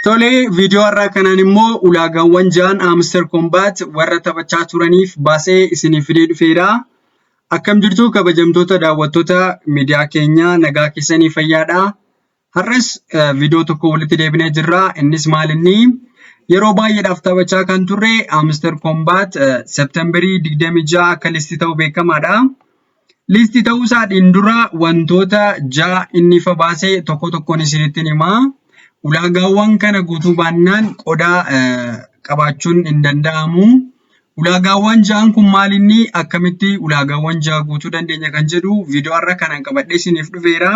Tolee, viidiyoo har'aa kanaan immoo ulaagaawwan ja'an Hamster Kombat warra taphachaa turaniif baasee isiniif fidee dhufeera. Akkam jirtu kabajamtoota daawwattoota miidiyaa keenyaa, nagaa keessanii, fayyaadha. Har'as viidiyoo tokko walitti deebinee jirra. Innis maal inni yeroo baay'eedhaaf taphachaa kan turre Hamster Kombat Septemberii 26 akka list ta'u beekamaadha. List ta'uu isaatiin dura wantoota ja'a inni ifa baasee tokko tokkoon isinitti himaa. Ulaagaawwan kana guutuu baannaan qodaa qabaachuun hin danda'amu. Ulaagaawwan ja'an kun maal, inni akkamitti ulaagaawwan ja'a guutuu dandeenya kan jedhu viidiyoo har'a kanaan qabadhee isiniif dhufeera.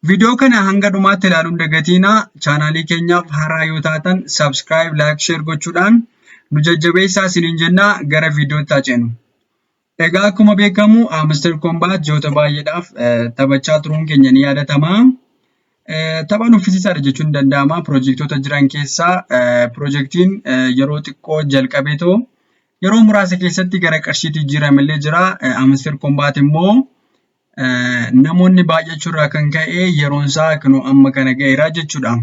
Viidiyoo kana hanga dhumaatti ilaaluun dagatiina. Chaanaalii keenyaaf haaraa yoo taatan subscribe, like, share gochuudhaan nu jajjabeessaa isiniin jenna, gara viidiyootti haa ceenu. Egaa akkuma beekamu Hamster Kombat ji'oota baay'eedhaaf taphachaa turuun keenya ni yaadatama. Tapha nuffisiisaadha jechuun ni danda'ama. Piroojektota jiran keessaa piroojeektiin yeroo xiqqoo jalqabeetoo yeroo muraasa keessatti gara qarshiitti jijjiiramellee jira. Hamster Kombat immoo namoonni baay'achuurraa kan ka'e yeroon isaa kunoo amma kana ga'eera jechuudha.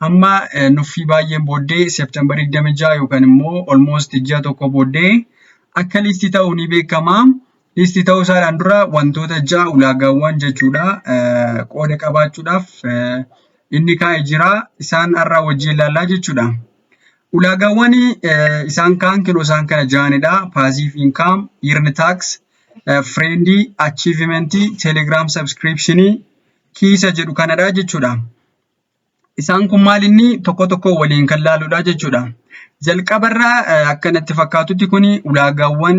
Hamma nuffii baay'een booddee Septembarii 26 yookaan immoo almost ji'a tokko booddee akka list ta'u ni beekama. List ta'uu isaadhaan dura wantoota ja'a ulaagaawwan jechuudha qooda qabaachuudhaaf inni kaa'ee jira. Isaan har'a wajjin ilaallaa jechuudha. Ulaagaawwan isaan kaan kinoo isaan kana ja'anidha. Passive income, earn task, friend, achievement, Telegram subscription, kiisa jedhu kanadha jechuudha. Isaan kun maal inni tokko tokko waliin kan laaludha jechuudha. Jalqabarraa akka natti fakkaatutti kun ulaagaawwan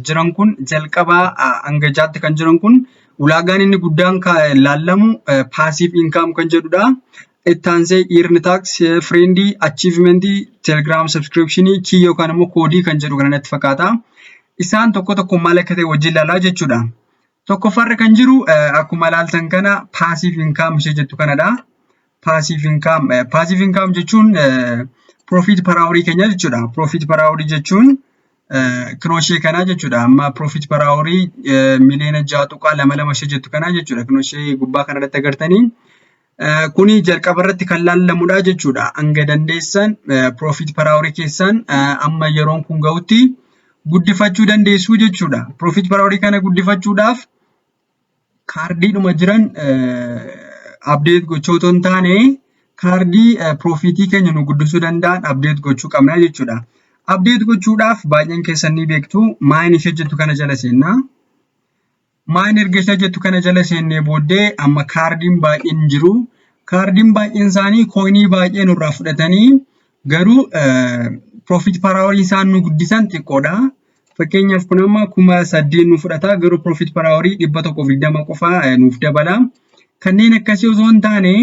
jiran kun jalqabaa hanga jaatti kan jiran kun ulaagaan inni guddaan laallamu passive income kan jedhudha. Itti aansee earn task, friend, achievement, Telegram subscription, key yookaan immoo koodii kan jedhu kana natti fakkaata. Isaan tokko tokko maal akka ta'e wajjin ilaalaa jechuudha. Tokkoffaarra kan jiru akkuma ilaaltan kana passive income ishee jettu kanadha. Passive income, passive income jechuun profit per hour keenya jechuudha. Profit per hour jechuun kinoo ishee kanaa jechuudha. Amma profit per hour 6.22 miliyoona ishee jettu kanaa jechuudha. Kinoo ishee gubbaa kanarratti agartanii. Kuni jalqaba irratti kan laallamudha jechuudha. Hanga dandeessan profit per hour keessan amma yeroon kun ga'utti guddifachuu dandeessu jechuudha. Profit per hour kana guddifachuudhaaf kaardiidhuma jiran update gochuu otoo hin taane kaardii profitii keenya nu guddisuu danda'an update gochuu qabna jechuudha. Update gochuudhaaf baay'een keessan ni beektu, mine ishee jettu kana jala seennaa. Mine erga ishee jettu kana jala seennee booddee amma kaardiin baay'een jiru. Kaardiin baay'een isaanii coinii baay'ee nurraa fudhatanii garuu profit per hour isaan nu guddisan xiqqoodha. Fakkeenyaaf kun amma 8,000 nu fudhata, garuu profit per hour 120 qofa nuuf dabala. Kanneen akkasii osoo hin taane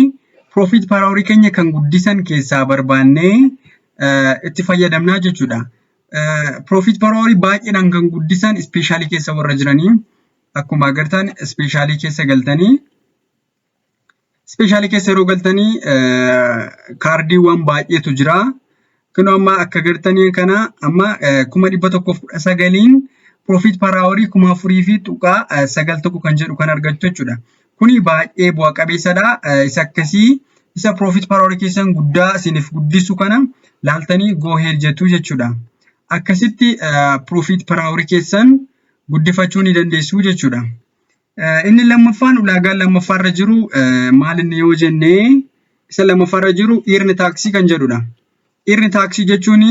profit per hour keenya kan guddisan keessaa barbaannee itti fayyadamnaa jechuudha. Profit per hour baay'eedhaan kan guddisan special keessa warra jiranii, akkuma agartan special keessa galtanii, special keessa yeroo galtanii kaardiiwwan baay'eetu jira. Kun amma akka agartanii kana amma 119,000n profit per hour 4,000.91 kan jedhu kan argattu jechuudha. Kuni baay'ee bu'a qabeessadha. Isa akkasii isa profit per hour keessan guddaa isiniif guddisu kana laaltanii go ahead jettu jechuudha. Akkasitti profit per hour keessan guddifachuu ni dandeessu jechuudha. Inni lammaffaan, ulaagaan lammaffaarra jiru maal inni yoo jennee, isa lammaffaarra jiru earn task kan jedhudha. Earn task jechuun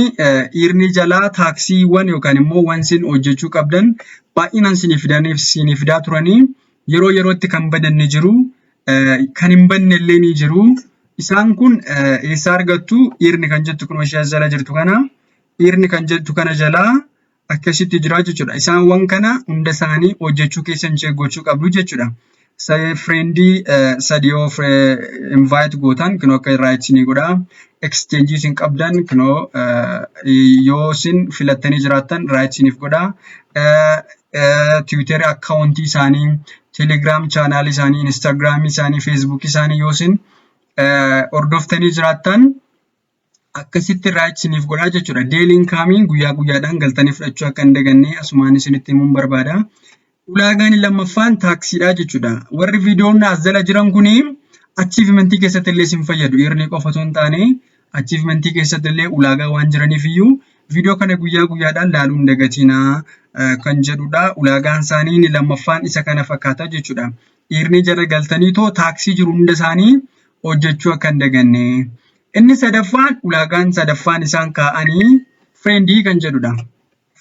earn jalaa taskiiwwan yookaan immoo waan isin hojjechuu qabdan baay'inaan isiniif fidaa turanii yeroo yerootti kan badan ni jiru, kan hin badne illee ni jiru. Isaan kun eessaa argattu? Earn kan jettu kun ishee as jala jirtu kana, earn kan jettu kana jalaa akkasitti jira jechuudha. Isaanwwan kana hunda isaanii hojjechuu keessan check gochuu qabdu jechuudha. Friendii sadi yoo invite gootan kunoo akka right isinii godha. Exchange isin qabdan kunoo yoo isin filattanii jiraattan right isiniif godha. Twitter accountii isaanii, Telegram channelii isaanii, Instagramii isaanii, Facebookii isaanii yoo isin hordoftanii jiraattan akkasitti right isiniif godha jechuudha. Daily incomeiin guyyaa guyyaadhaan galtanii fudhachuu akka hin daganne asumaan isinitti himuun barbaada. Ulaagaan lammaffaan taskiidha jechuudha. Warri viidiyoon as jala jiran kuni achievementii keessatti illee isin fayyadu. Earnii qofa osoo hin taane Achievementii keessatti illee ulaagaa waan jiraniif iyyuu viidiyoo kana guyyaa guyyaadhaan laaluu hin dagatinaa kan jedhudha. Ulaagaan isaanii inni lammaffaan isa kana fakkaata jechuudha. Earnii jala galtanii too taskii jiru hunda isaanii hojjechuu akka hin daganne. Inni sadaffaan, ulaagaan sadaffaan isaan kaa'anii friendii kan jedhudha.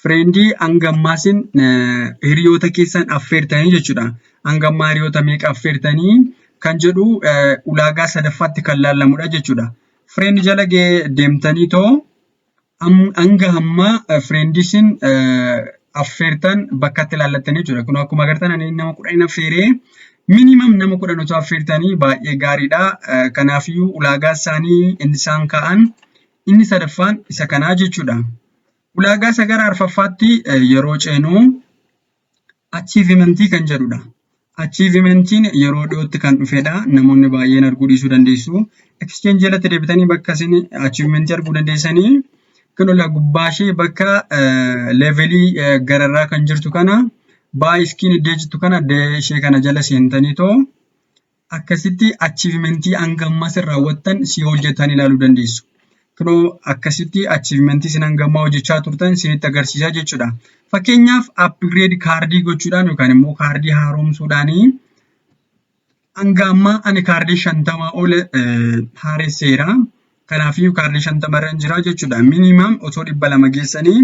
Friendii hanga ammaasin hiriyoota keessan affeertanii jechuudha. Hanga ammaa hiriyoota meeqa affeertanii kan jedhu ulaagaa sadaffaatti kan laallamudha jechuudha. Friend jala deemtanii too hanga ammaa friendisin affeertan bakka itti ilaallattanii jechuudha. Kun akkuma agartan ani nama 10 affeeree, minimum nama 10 otoo affeertanii baay'ee gaariidha. Kanaafiyyuu ulaagaa isaanii inni isaan kaa'an inni sadaffaan isa kanaa jechuudha. Ulaagaa isa gara arfaffaatti yeroo ceenu achievementii kan jedhudha. Achievementiin yeroo dhiyootti kan dhufedha. Namoonni baay'een arguu dhiisuu dandeessu. Exchange jalatti deebitanii bakka isin achievementii arguu dandeessanii kun gubbaa ishee bakka levelii gararraa kan jirtu kana, buy skin iddoo jirtu kana, ishee kana jala seentanii too akkasitti achievementii hanga ammaa isin raawwattan si hojjetan ilaaluu dandeessu. Kunoo akkasitti achievementii isin hanga ammaa hojjechaa turtan isinitti agarsiisaa jechuudha. Fakkeenyaaf, upgrade kaardii gochuudhaan yookaan immoo kaardii haaromsuudhaanii hanga ammaa ani kaardii 50 ol haaresseera. Kanaafiyyuu kaardii 50 irra jira jechuudha. Minimum otoo 200 geessanii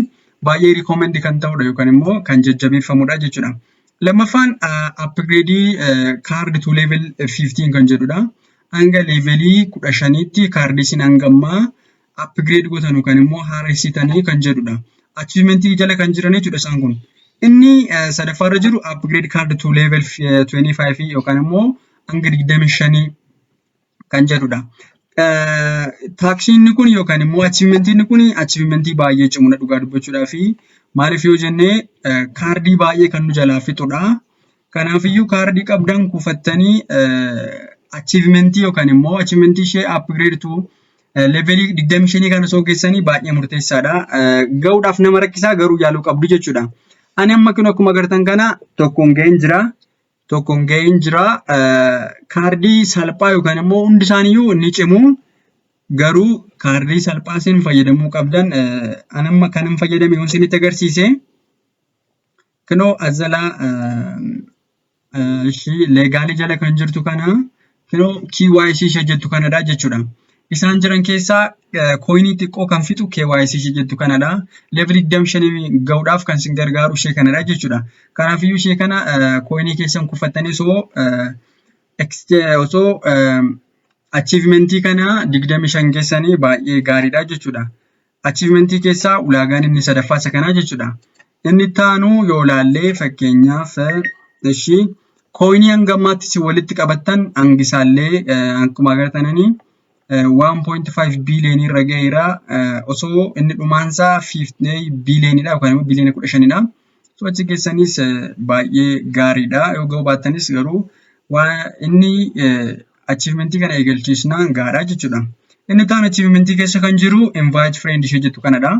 baay'ee recommend kan ta'udha yookaan immoo kan jajjabeeffamudha jechuudha. Lammaffaan upgrade card to level 15 kan jedhudha. Hanga levelii 15tti kaardii isin hanga ammaa upgrade gootan yookaan immoo haaressitanii kan jedhudha. Achievementii jala kan jiran jechuudha isaan kun. Inni sadaffaarra jiru upgrade card to level 25 yookaan immoo hanga 25 kan jedhudha. Taskiin kun yookaan immoo achievementiin kun achievementii baay'ee cimudha dhugaa dubbachuudhaa fi maaliif yoo jennee, kaardii baay'ee kan nu jalaa fixudha. Kanaafiyyuu kaardii qabdan kuufattanii achievementii yookaan immoo achievementii ishee upgrade to levelii 25 kana osoo geessanii baay'ee murteessaadha. Gahuudhaaf nama rakkisaa, garuu yaaluu qabdu jechuudha. Ani amma kun akkuma agartan kana tokkoon ga'een jira. Tokkoon ga'een jira. Kaardii salphaa yookaan immoo hundi isaaniiyyuu ni cimu. Garuu kaardii salphaa isin fayyadamuu qabdan ani amma kanan fayyadame yoo isinitti agarsiise, kunoo as jalaa ishii legalii jala kan jirtu kana, kunoo KYC ishee jettu kanadha jechuudha. Isaan jiran keessaa coinii xiqqoo kan fixu KYC ishee jettu kanadha. Levelii 25 gahuudhaaf kan isin gargaaru ishee kanadha jechuudha. Kanaafiyyuu ishee kana coinii keessan kuufattanii osoo achievementii kana 25 geessanii baay'ee gaariidha jechuudha. Achievementii keessaa ulaagaan inni sadaffaa isa kanaa jechuudha. Inni itti aanu yoo ilaalle, fakkeenyaaf, ishii coinii hanga ammaatti isin walitti qabattan hangi isaallee akkuma agartanii 1.5 biiliyoonii irra gaheera. Osoo inni dhumaansaa 50 biiliyooniidha yookaan immoo biiliyoona 15dha. So achi geessanis baay'ee gaariidha. Yoo ga'uu baattanis garuu inni achievementii kana eegalchiisnaan gaariidha jechuudha. Inni itti aanu achievementii keessa kan jiru invite friend ishee jettu kanadha.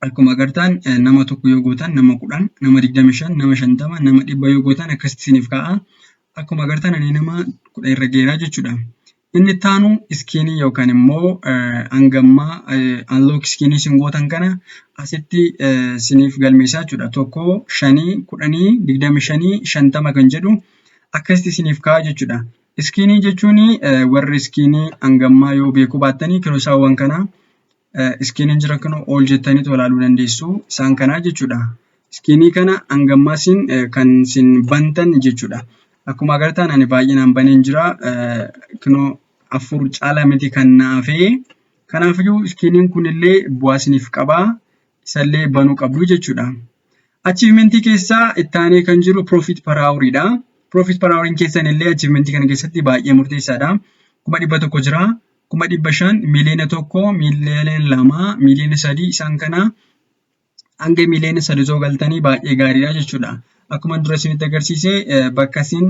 Akkuma agartan nama tokko yoo gootan, nama 10, nama 25, nama 50, nama 100 yoo gootan akkasitti isiniif ka'a. Akkuma agartan ani nama 10 irra geeraa jechuudha. Inni itti aanu skinii yookaan immoo hangammaa unlock skinii isin gootan kana asitti isiniif galmeessaa jechuudha. Tokko, shanii, 10, 25, 50 kan jedhu akkasitti isiniif ka'a jechuudha. Skinii jechuun warri skinii hangammaa yoo beekuu baattanii kirosaawwan kana skiniin jira kan ol jettanii ilaaluu dandeessu isaan kanaa jechuudha. Skinii kana hangammaa isin kan isin bantan jechuudha. Akkuma agartan ani baay'inaan baneen jira. Kunoo afur caalaa miti kan naafee. Kanaafiyyuu skiniin kunillee bu'aa isiniif qabaa. Isallee banuu qabdu jechuudha. Achievementii keessaa itti aanee kan jiru profit per hour'idha. Profit per hour'n keessan illee achievementii kana keessatti baay'ee murteessaadha. 100,000 jira. 500,000, 1,000,000, 2,000,000, 3,000,000, isaan kana hanga 3,000,000 osoo galtanii baay'ee gaariidha jechuudha. Akkuma dura isinitti agarsiise, bakka isin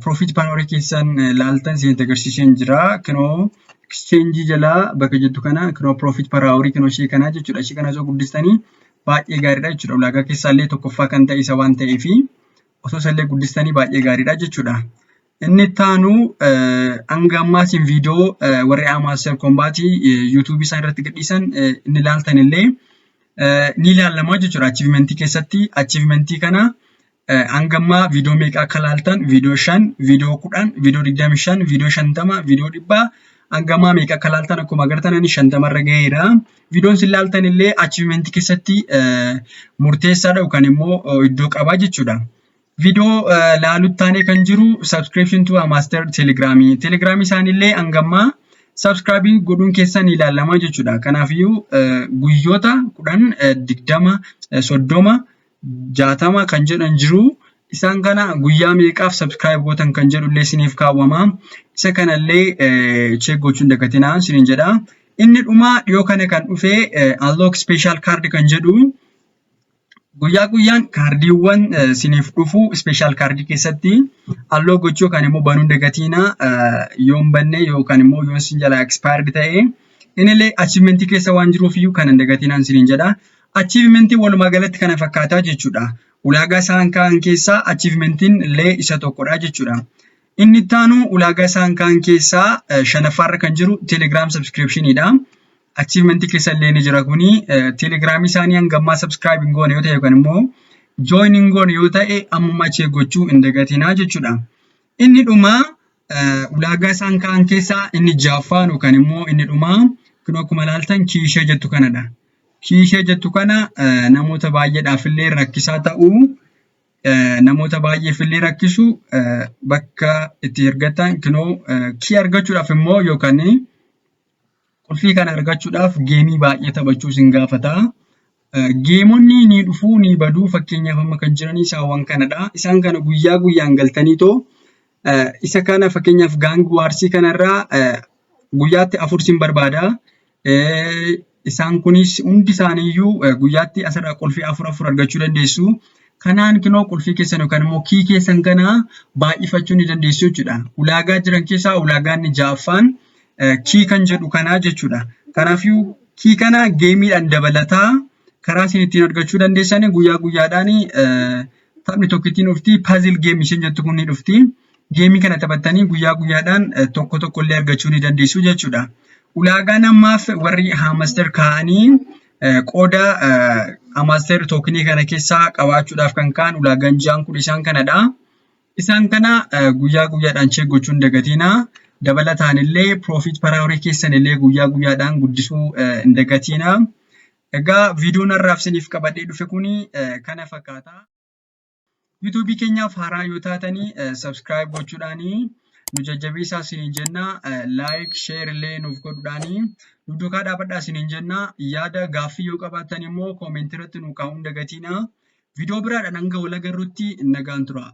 profit per hour keessan laaltan isinitti agarsiiseen jira. Kunoo exchange jalaa bakka jettu kana, kunoo profit per hour kunoo ishee kana jechuudha. Ishee kana osoo guddistanii baay'ee gaariidha jechuudha. Ulaagaa keessaa illee tokkoffaa kan ta'e isa waan ta'eefi osoo isallee guddistanii baay'ee gaariidha jechuudha. Inni itti aanu, hanga ammaa isin viidiyoo warri Hamster Kombat YouTubeii isaan irratti gadhiisan inni ilaaltan illee ni ilaallama jechuudha achievementii keessatti. Achievementii kana hanga ammaa viidiyoo meeqa akka ilaaltan, viidiyoo 5, viidiyoo 10, viidiyoo 25, viidiyoo 50, viidiyoo 100, hanga ammaa meeqa akka ilaaltan akkuma agartan ani 50rra gaheera. Viidiyoon isin ilaaltan illee achievementii keessatti murteessaadha yookaan immoo iddoo qabaa jechuudha. Viidiyoo laalutti taanee kan jiru subscription to Hamster Telegramii. Telegramii isaaniillee hanga ammaa subscribe godhuun keessan ilaallama jechuudha. Kanaafiyyuu guyyoota 10, 20, 30, 60 kan jedhan jiru. Isaan kana guyyaa meeqaaf subscribe gootan kan jedhu illee isiniif kaawwama. Isa kanallee check gochuun hin dagatinaa isiniin jedha. Inni dhumaa dhiyoo kana kan dhufe unlock special card kan jedhu, guyyaa guyyaan kaardiiwwan isiniif dhufu special cardii keessatti unlock gochuu yookaan immoo banuu hin dagatinaa, yoo hin banne yookaan immoo yoo isin jalaa expired ta'e innillee achievementii keessa waan jiruuf iyyuu kan hin dagatinaa isiniin jedha. Achievementiin walumaa galatti kana fakkaataa jechuudha. Ulaagaa isaan kaa'an keessaa achievementiin illee isa tokkodha jechuudha. Inni itti aanu ulaagaa isaan kaa'an keessaa shanaffaarra kan jiru Telegram subscriptioniidha. Achievementii keessa illee ni jira kuni. Telegramii isaanii hanga ammaa subscribe hin goone yoo ta'e yookaan immoo join hin goone yoo ta'e ammuma check gochuu hin dagatinaa jechuudha. Inni dhumaa ulaagaa isaan kaa'an keessaa inni ja'affaan yookaan immoo inni dhumaa kun akkuma ilaaltan key ishee jettu kanadha. Key ishee jettu kana namoota baay'eedhaaf illee rakkisaa ta'uu, namoota baay'eef illee rakkisu, bakka itti argatan kunoo key argachuudhaaf immoo yookaan qulfii kana argachuudhaaf gameii baay'ee taphachuu isin gaafata. Gameonni ni dhufuu ni baduu, fakkeenyaaf amma kan jiran isaawwan kanadha. Isaan kana guyyaa guyyaan galtaniitoo isa kana, fakkeenyaaf Gang Warsii kanarraa guyyaatti afur sin barbaada. Isaan kunis hundi isaaniiyyuu guyyaatti asirraa qulfii afur afur argachuu dandeessu. Kanaan kunoo qulfii keessan yookaan immoo key keessan kana baay'ifachuu ni dandeessu jechuudha. Ulaagaa jiran keessaa ulaagaan inni ja'affaan key kan jedhu kanaa jechuudha. Kanaafiyyuu key kana gameiidhaan dabalataa karaa isin ittiin argachuu dandeessan guyyaa guyyaadhaan taphni tokko ittiin dhufti, puzzle gameii isheen jettu kun ni dhufti. Gameii kana taphattanii guyyaa guyyaadhaan tokko tokko illee argachuu ni dandeessu jechuudha. Ulaagaan ammaaf warri Hamster kaa'anii qooda Hamster tokenii kana keessaa qabaachuudhaaf kan ka'an ulaagaan ja'an kun isaan kanadha. Isaan kana guyyaa guyyaadhaan check gochuu hin dagatinaa. Dabalataan illee profit per hourii keessan illee guyyaa guyyaadhaan guddisuu hin dagatinaa. Egaa viidiyoon har'aaf isiniif qabadhee dhufe kuni kana fakkaata. YouTubeii keenyaaf haaraa yoo taatanii subscribe gochuudhaanii nu jajjabeessaa isiniin jenna. Like, share illee nuuf godhuudhaanii nu duukaa dhaabadhaa isiniin jenna. Yaada gaaffii yoo qabaattan immoo commentii irratti nu kaa'uu hin dagatinaa. Viidiyoo biraadhaan hanga wal agarrutti nagaan tura.